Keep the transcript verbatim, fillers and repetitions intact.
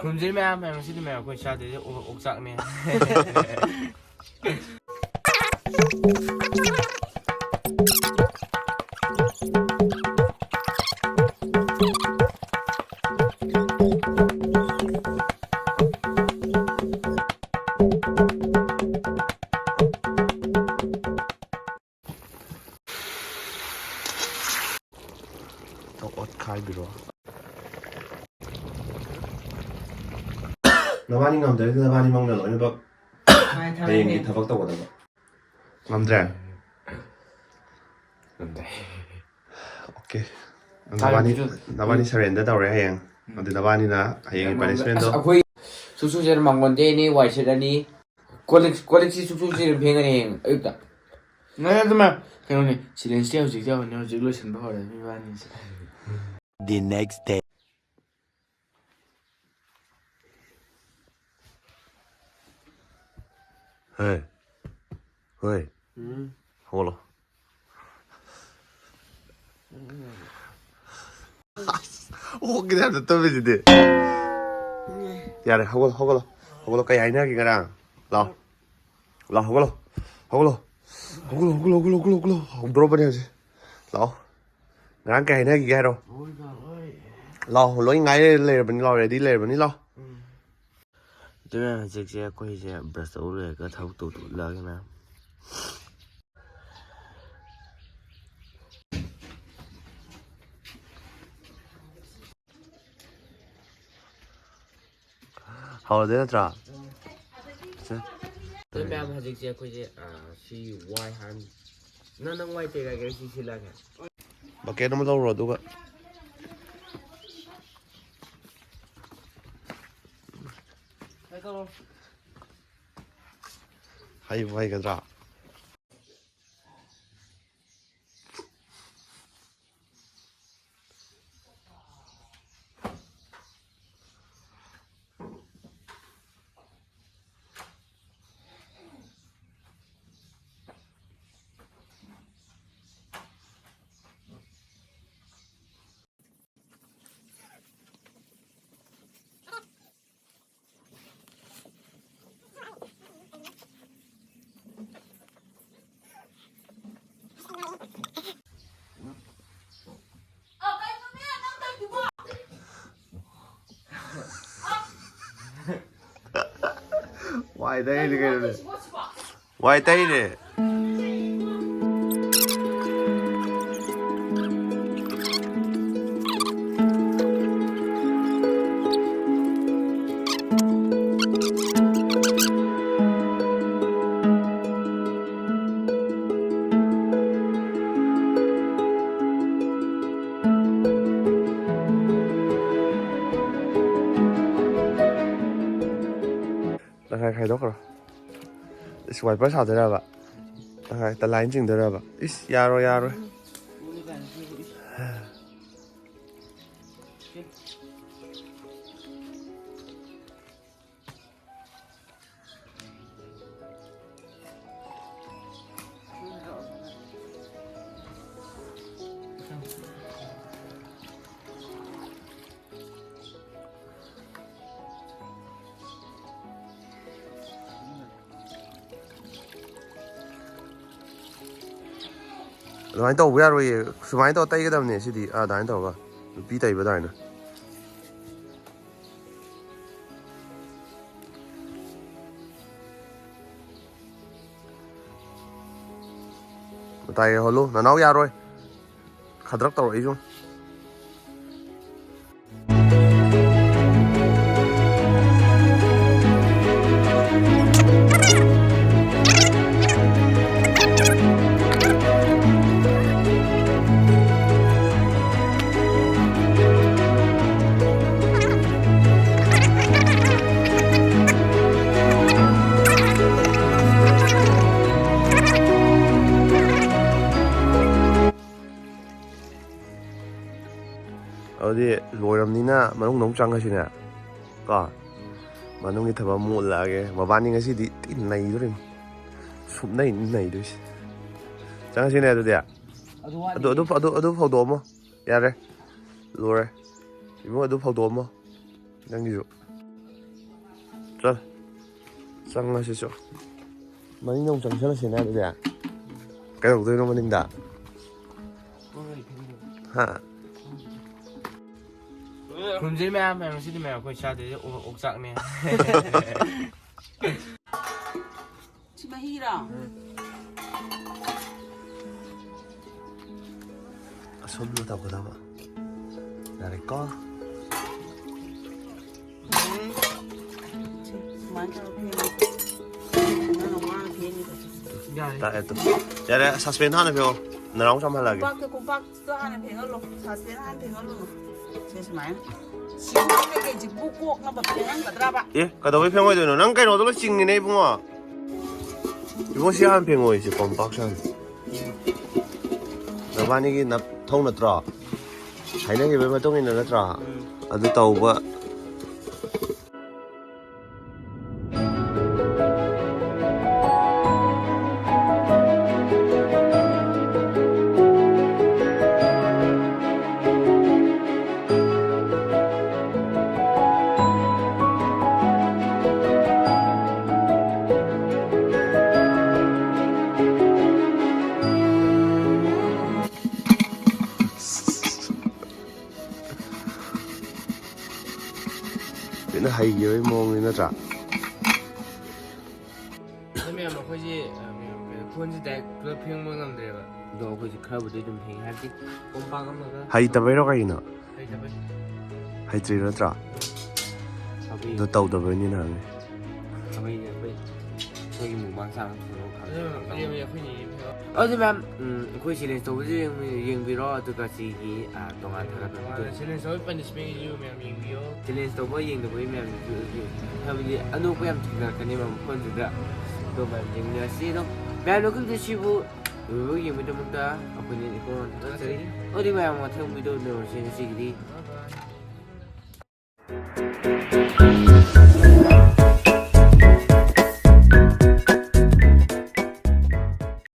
ꯈꯨꯔꯨꯝꯖꯔꯤ ꯃꯌꯥꯝ, ꯃꯌꯥꯝ, ꯉꯁꯤꯗꯤ ꯃꯌꯥꯝ ꯑꯩꯈꯣꯏ ꯆꯥꯗꯣꯏꯁꯦ ꯑꯣ-, ꯑꯣꯛꯆꯥꯛꯅꯦ꯫ ꯑꯣꯠꯈꯥꯏꯕꯤꯔꯣ꯫ ꯅꯕꯥꯅꯤ ꯉꯝꯗ꯭ꯔꯗꯤ ꯅꯕꯥꯅꯤ ꯃꯪꯅ ꯂꯣꯏꯅꯃꯛ ꯍꯌꯦꯡꯒꯤ ꯊꯕꯛ ꯇꯧꯒꯗꯕ꯫ ꯉꯝꯗ꯭ꯔꯦ? ꯉꯝꯗ꯭ꯔꯦ꯫ ꯑꯣꯀꯦ꯫ ꯅꯕꯥꯅꯤ, ꯅꯕꯥꯅꯤ surrender ꯇꯧꯔꯦ ꯍꯌꯦꯡ꯫ ꯑꯗꯨ ꯅꯕꯥꯅꯤꯅ ꯍꯌꯦꯡꯒꯤ punishment ꯗꯣ꯫ ꯑꯁ, ꯑꯩꯈꯣꯏ ꯁꯨꯛꯁꯨ ꯁꯨꯖꯔ ꯃꯥꯡꯒꯣꯟꯗꯩꯅꯤ, ꯋꯥꯏ ꯁꯤꯠꯂꯅꯤ꯫ ꯀꯣꯜ ꯂꯤꯛ, ꯀꯣꯜ ꯂꯤꯛꯁꯤ ꯁꯨꯛꯁꯨ ꯁꯨꯖꯔ ꯐꯦꯡꯉꯅꯤ ꯍꯌꯦꯡ ꯑꯌꯨꯛꯇ꯫ ꯉꯥꯏ ꯑꯗꯨꯃ ꯀꯩꯅꯣꯅꯦ, silence ꯇꯤ ꯍꯧꯖꯤꯛꯇꯤ ꯍꯧꯔꯅꯤ, ꯍꯧꯖꯤꯛ ꯂꯣꯏꯁꯤꯟꯕ ꯍꯧꯔꯅꯤ ꯏꯕꯥꯅꯤꯁꯦ꯫ The next day. ꯍꯦ꯫ ꯍꯣꯏ꯫ ꯎꯝ꯫ ꯍꯧꯒꯠꯂꯣ꯫ ꯑꯁ, ꯑꯣꯛꯀꯤ ꯇꯥꯏꯞꯇ ꯇꯨꯝꯃꯤꯁꯤꯗꯤ꯫ ꯌꯥꯔꯦ, ꯍꯧꯒꯠꯂꯣ, ꯍꯧꯒꯠꯂꯣ꯫ ꯍꯧꯒꯠꯂꯣ, ꯀꯩ ꯍꯥꯏꯅꯔꯒꯦ ꯉꯔꯥꯡ? ꯂꯥꯎ꯫ ꯂꯥꯎ, ꯍꯧꯒꯠꯂꯣ꯫ ꯍꯧꯒꯠꯂꯣ꯫ ꯍꯧꯒꯠꯂꯣ, ꯍꯧꯒꯠꯂꯣ, ꯍꯧꯒꯠꯂꯣ, ꯍꯧꯒꯠꯂꯣ꯫ ꯍꯧꯗꯣꯔꯛꯄꯅꯦ ꯍꯧꯖꯤꯛ꯫ ꯂꯥꯎ꯫ ꯉꯔꯥꯡ ꯀꯩ ꯍꯥꯏꯅꯈꯤꯒꯦ ꯍꯥꯏꯔꯣ? ꯂꯥꯎ, ꯂꯣꯏ ꯉꯥꯏ ꯂꯩꯔꯕꯅꯤ, ꯂꯥꯎ, ready ꯂꯩꯔꯕꯅꯤ, ꯂꯥꯎ꯫ ꯑꯗꯨꯅ ꯍꯧꯖꯤꯛꯁꯦ ꯑꯩꯈꯣꯏꯁꯦ brush ꯇꯧ ꯂꯣꯏꯔꯒ ꯊꯕꯛ ꯇꯧꯊꯣꯛꯂꯛꯑꯒꯦꯅ꯫ ꯍꯧꯔꯗꯣꯏ ꯅꯠꯇ꯭ꯔꯥ? ꯁꯦ꯫ ꯑꯗꯨ ꯃꯌꯥꯝ ꯍꯧꯖꯤꯛꯁꯦ ꯑꯩꯈꯣꯏꯁꯦ, ꯑ, ꯁꯤ ꯋꯥꯏ ꯍꯥꯟ-, ꯅꯪ, ꯅꯪ ꯋꯥꯏ ꯇꯩꯔꯒꯦ, ꯁꯤ ꯁꯤꯜꯂꯒꯦ꯫ Bucket ꯑꯃ ꯂꯧꯔꯣ ꯑꯗꯨꯒ꯫ ꯍꯩꯕꯨ ꯍꯩꯒꯗ꯭ꯔꯥ? ꯋꯥꯏ ꯇꯩꯔꯦ ꯀꯩꯅꯣꯅꯦ? ꯋꯥꯏ ꯇꯩꯔꯦ꯫ ꯇꯪꯈꯥꯏ ꯈꯥꯏꯗꯣꯛꯈ꯭ꯔꯣ꯫ ꯏꯁ, ꯋꯥꯏꯄꯔ ꯁꯥꯗꯣꯏꯔꯕ? ꯇꯪꯈꯥꯏ ꯇ ꯂꯥꯏꯟ ꯆꯤꯡꯗꯣꯏꯔꯕ? ꯏꯁ, ꯌꯥꯔꯣꯏ, ꯌꯥꯔꯣꯏ꯫ ꯑꯗꯨꯃꯥꯏꯅ ꯇꯧꯕ ꯌꯥꯔꯣꯏꯌꯦ꯫ ꯁꯨꯃꯥꯏꯅ ꯇꯧꯔ ꯇꯩꯒꯗꯕꯅꯦ ꯁꯤꯗꯤ꯫ ꯑꯥ, ꯑꯗꯨꯃꯥꯏꯅ ꯇꯧꯔꯒ꯫ ꯅꯨꯄꯤ ꯇꯩꯕ ꯑꯗꯨꯃꯥꯏꯅ꯫ ꯃꯇꯥꯏ ꯌꯧꯍꯜꯂꯨ꯫ ꯅꯅꯥꯎ ꯌꯥꯔꯣꯏ꯫ ꯈꯗ꯭ꯔꯛ ꯇꯧꯔꯛꯏꯁꯨ꯫ ꯑꯗꯨꯗꯤ ꯂꯣꯏꯔꯝꯅꯤꯅ ꯃꯅꯨꯡꯗ ꯑꯃꯨꯛ ꯆꯪꯉꯁꯤꯅꯦ꯫ ꯀꯣ? ꯃꯅꯨꯡꯒꯤ ꯊꯕꯛ ꯑꯃꯨꯛ ꯎꯠꯂꯛꯑꯒꯦ꯫ ꯃꯕꯥꯅꯤ ꯉꯁꯤꯗꯤ ꯊꯤ ꯅꯩꯗꯣꯔꯤꯃꯤ꯫ ꯁꯨꯞꯅꯩ ꯅꯩꯗꯣꯏꯁꯦ꯫ ꯆꯪꯉꯁꯤꯅꯦ ꯑꯗꯨꯗꯤ꯫ ꯑꯗꯨ ꯋꯥꯠꯂꯤ꯫ ꯑꯗꯨ, ꯑꯗꯨ, ꯑꯗꯨ, ꯑꯗꯨ ꯐꯧꯗꯣꯛꯑꯝꯃꯣ꯫ ꯌꯥꯔꯦ꯫ ꯂꯣꯏꯔꯦ꯫ ꯏꯕꯨꯡ, ꯑꯗꯨ ꯐꯧꯗꯣꯛꯑꯝꯃꯣ꯫ ꯅꯪꯒꯤꯁꯨ꯫ ꯆꯠ꯫ ꯆꯪꯉꯁꯤ ꯆꯣ꯫ ꯃꯅꯤꯡꯗ ꯑꯃꯨꯛ ꯆꯪꯁꯤꯜꯂꯁꯤꯅꯦ ꯑꯗꯨꯗꯤ꯫ ꯀꯩꯗꯧꯗꯣꯏꯅꯣ ꯃꯅꯤꯡꯗ? ꯍꯥ? ꯈꯨꯔꯨꯝꯖꯔꯤ ꯃꯌꯥꯝ, ꯃꯌꯥꯝ, ꯉꯁꯤꯗꯤ ꯃꯌꯥꯝ ꯑꯩꯈꯣꯏ ꯆꯥꯗꯣꯏꯁꯦ ꯑꯣ-, ꯑꯣꯛꯆꯥꯛꯅꯦ꯫ ꯍꯤꯔꯣ? ꯑꯁꯣꯝꯗ ꯇꯧꯒꯗꯕ꯫ ꯌꯥꯔꯦꯀꯣ? ꯁꯤ ꯁꯨꯃꯥꯏꯅ ꯇꯧꯔ ꯐꯦꯡꯉꯣ꯫ ꯅꯪꯅ ꯋꯥꯅ ꯐꯦꯡꯉꯤꯗꯣ꯫ ꯌꯥꯔꯦ꯫ ꯇꯥꯛꯑꯦ ꯑꯗꯨꯝ꯫ ꯌꯥꯔꯦ, ꯁꯁꯄꯦꯟ ꯍꯥꯟꯅ ꯐꯦꯡꯉꯣ꯫ ꯅꯔꯥꯎ ꯆꯥꯝꯍꯜꯂꯛꯑꯒꯦ꯫ ꯀꯣꯝꯄꯥꯛꯇ, ꯀꯣꯝꯄꯥꯛꯇ ꯍꯥꯟꯅ ꯐꯦꯡꯍꯜꯂꯣ꯫ ꯁꯁꯄꯦꯟ ꯍꯥꯟꯅ ꯐꯦꯡꯍꯜꯂꯨꯅꯨ꯫ ꯁꯦ ꯁꯨꯃꯥꯏꯅ꯫ ꯁꯤꯡ ꯀꯩꯀꯩꯁꯤꯕꯨ ꯀꯣꯛꯅꯕ ꯐꯦꯡꯍꯟꯒꯗ꯭ꯔꯕ? ꯑꯦ, ꯀꯩꯗꯧꯕꯩ ꯐꯦꯡꯉꯣꯏꯗꯣꯏꯅꯣ? ꯅꯪ ꯀꯩꯅꯣꯗꯣ ꯂꯣꯏ ꯆꯤꯡꯉꯤꯅꯦ ꯏꯕꯨꯡꯉꯣ꯫ ꯏꯕꯨꯡꯉꯣ, ꯁꯤ ꯍꯥꯟꯅ ꯐꯦꯡꯉꯣ, ꯁꯤ ꯀꯣꯝꯄꯥꯛꯁꯦ ꯍꯥꯟꯅ꯫ ꯅꯕꯥꯅꯤꯒꯤ ꯅꯊꯧ ꯅꯠꯇ꯭ꯔꯣ? ꯍꯥꯏꯅꯈꯤꯕꯒꯤ ꯃꯇꯨꯡ ꯏꯟꯅ ꯅꯠꯇ꯭ꯔꯣ? ꯎꯝ꯫ ꯑꯗꯨ ꯇꯧꯕ꯫ ꯂꯣꯏꯅ ꯍꯩꯈꯤꯕꯒꯤ ꯃꯑꯣꯡꯅꯤ ꯅꯠꯇ꯭ꯔꯥ? ꯑꯗꯣ ꯃꯌꯥꯝ, ꯑꯩꯈꯣꯏꯁꯦ, ꯑ, ꯃꯌꯥꯝ, ꯀꯩꯅꯣ, ꯀꯣꯟꯁꯦ direct ꯄꯨꯂꯞ ꯐꯦꯡꯕ ꯉꯝꯗ꯭ꯔꯦꯕ꯫ ꯑꯗꯣ ꯑꯩꯈꯣꯏꯁꯦ ꯈꯔꯕꯨꯗꯤ ꯑꯗꯨꯝ ꯐꯦꯡꯉꯦ, ꯍꯥꯏꯕꯗꯤ ꯀꯣꯝꯄꯥꯛ ꯑꯃꯒ ꯍꯩꯇꯕꯩꯔꯣ ꯀꯩꯅꯣ? ꯍꯩꯇꯕꯩ꯫ ꯍꯩꯇ꯭ꯔꯤ ꯅꯠꯇ꯭ꯔꯥ? ꯁꯥꯎꯕꯤ꯫ ꯑꯗꯣ ꯇꯧꯗꯕꯩꯅꯤꯅ ꯍꯪꯉꯤ꯫ ꯁꯥꯎꯕꯤꯅꯦ ꯑꯩꯈꯣꯏ, ꯑꯩꯈꯣꯏꯒꯤ mukbang ꯆꯥꯅꯕ ꯊꯣꯡꯕ ꯈꯪꯗꯦ꯫ ꯑꯗꯨ ꯃꯌꯥꯝ, ꯎꯝ, ꯑꯩꯈꯣꯏ challenge ꯇꯧꯕꯁꯨ ꯌꯦꯡꯕꯤ-, ꯌꯦꯡꯕꯤꯔꯣ, ꯑꯗꯨꯒ ꯁꯤꯒꯤ, ꯑ, ꯇꯣꯉꯥꯟ ꯊꯥꯒꯠꯄ ꯇꯣꯉꯥꯟꯅ video꯫ Challenge ꯇꯧꯕꯒꯤ punishment ꯁꯨ ꯃꯌꯥꯝ ꯌꯦꯡꯕꯤꯌꯣ꯫ Challenge ꯇꯧꯕ ꯌꯦꯡꯗꯕꯒꯤ ꯃꯌꯥꯝ ꯌꯦꯡꯕꯤꯌꯨ, ꯍꯥꯏꯕꯗꯤ ꯑꯅꯣꯛꯄ ꯌꯥꯝ ꯊꯦꯡꯅꯔꯛꯀꯅꯦꯕ ꯃꯐꯝꯁꯤꯗ꯫ ꯑꯗꯣ ꯃꯌꯥꯝ ꯌꯦꯡꯃꯤꯟꯅꯔꯁꯤ꯫ ꯑꯗꯣ ꯃꯌꯥꯝꯅ ꯀꯨꯞꯇ ꯁꯤꯕꯨ ꯂꯣꯏꯕ ꯌꯦꯡꯕꯒꯤꯗꯃꯛꯇ ꯑꯩꯈꯣꯏꯅ ꯏꯀꯣꯟ ꯊꯥꯒꯠꯆꯔꯤ꯫ ꯑꯗꯨꯗꯤ ꯃꯌꯥꯝ ꯃꯊꯪ video ꯎꯅꯔꯁꯤ ꯉꯁꯤꯒꯤꯗꯤ꯫